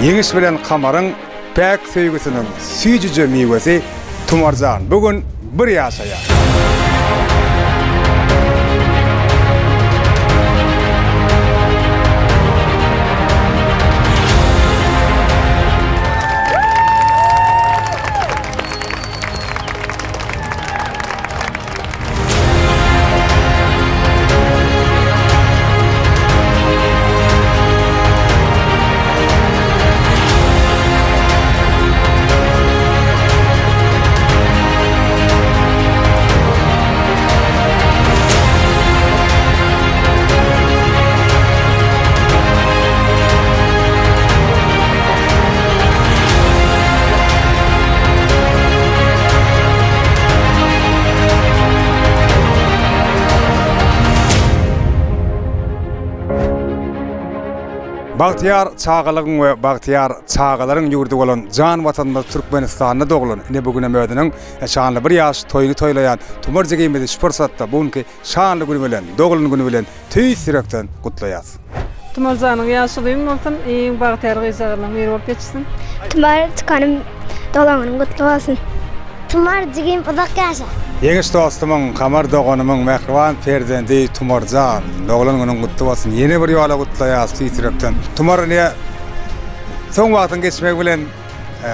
Ýeňiş bilen Kamaryň päk söýgüsiniň süýjüje miwesi Tumarjan bu gün bir ýaşaýar. Bagtyýar çagalygyň we bagtyýar çagalaryň ýurdy bolan jan Watanymyz Türkmenistanda doglan, ine bu günem özüniň şanly bir ýaş toýuny toýlaýan Tumar jigimizi şu pursatda bu günki şanly güni bilen, doglan güni bilen tüýs ýürekden gutlaýas. Tumar janyň ýaşy uzyn bolsun, iň bagtyýar gyzjagazlaryň biri bolup ýetişsin. Tumar çykanym doglan günüň gutly bolsun. Tumar jigim uzak ýaşa. Ýeňiş dostumyň, Kamar doganymyň mähriban perzendi Tumarjan, doglan günüň gutly bolsun. Ýene bir ýola gutlaýas tüýs ýürekden. Tumar ine soň wagtyň geçmegi bilen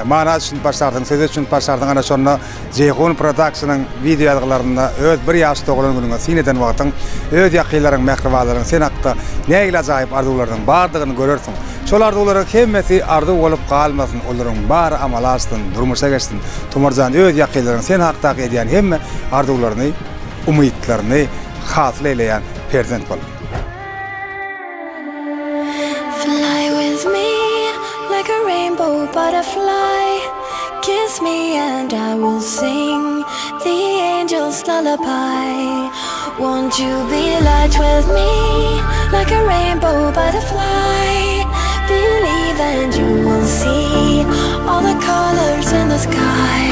Mana düşünip başlarsyň, söze düşünip başlarsyň, ana şonda Jeýhun Productionyň wideo ýazgylarynda öz bir ýaş doglan günüňe syn eden wagtyň öz ýakynlaryň, mähribanlaryň sen hakda nähili ajaýyp arzuwlarynyň bardygyny görersiň. Şol arzuwlaryň hemmesi arzuw bolup galmasyn, olaryň bary amala aşsyn, durmuşa geçsin. Tumarjan öz ýakynlaryň sen hakdaky edýän hemme arzuwlaryny, umytlaryny hasyl eýleýän perzent bol. Fly with me like a rainbow butterfly Kiss me and I will sing the angel's lullaby Won't you be light with me like a rainbow butterfly Believe and you will see all the colors in the sky.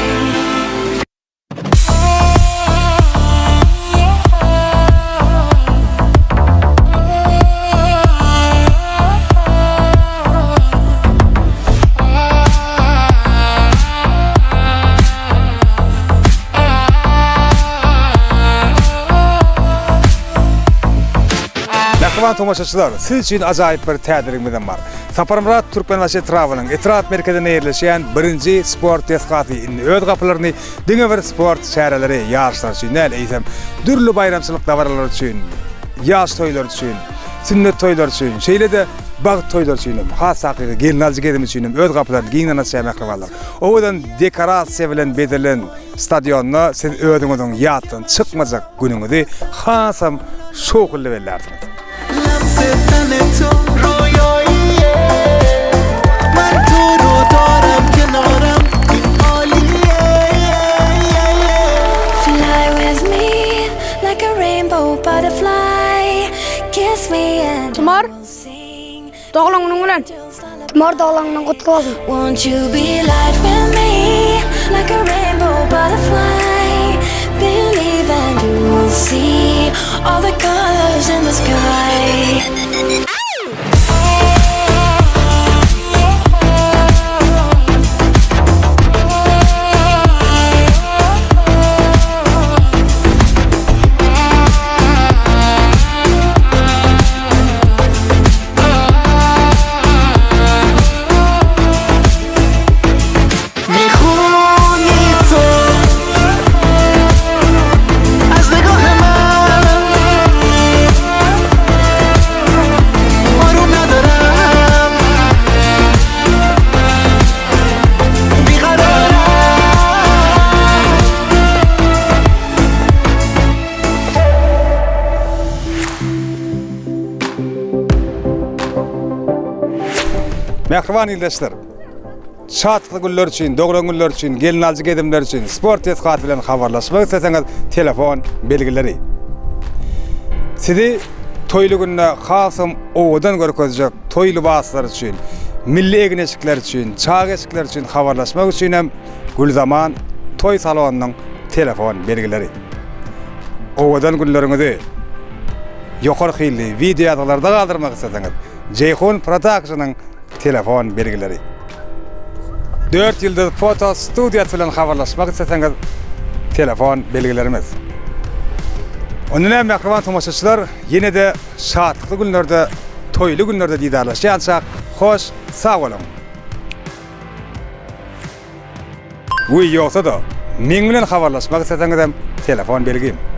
Mähriban tomaşaçylar, siz üçin ajaýyp bir täzeligimizem bar. Saparmyrat Türkmenbaşy etrabynyň etrap merkezinde ýerleşýän birinji sport desgasy indi öz gapylaryny Diňe bir sport çäreleri, ýaryşlar üçin däl, eýsem, dürli baýramçylyk dabaralary üçin, ýaş toýlary üçin, sünnet toýlary üçin, şeýle-de bagt toýlary üçin hem, has takygy gelnalyjy gezim üçin hem öz gapylaryny giňden açýar mähribanlar. Owadan dekorasiýa bilen bezelen stadionda siz özüňiziň ýatdan çykmajak günüňizi hasam şowhunly bellärsiňiz. Tumar, doglan günüň bilen. Tumar doglan günüň gutly bolsun. Won't you be light with me like a rainbow butterfly Believe and you will see all the colors in the sky. Mähriban ildeşler! Şatlykly günler üçin, doglan günler üçin, gelnalyjy gezimler üçin sport desgasy bilen habarlaşmak isleseňiz telefon belgileri. Sizi toýly günde hasam owadan görkezjek toý lybaslary üçin, milli egin-eşikler üçin, çaga eşikleri üçin habarlaşmak üçin hem Gülzaman toý salonynyň telefon belgileri. Owadan günleriňizi ýokary hilli wideo ýazgylarda galdyrmak isleseňiz, Jeýhun Productionyň telefon belgileri. 4 Ýyldyz foto studiýasy bilen habarlaşmak isleseňiz telefon belgilerimiz. Onda näme mähriban tomaşaçylar, ýene-de şatlykly günlerde, toýly günlerde didarlaşýançak, hoş sag boluň! We ýogsa-da, meň bilen habarlaşmak isleseňizem telefon belgim.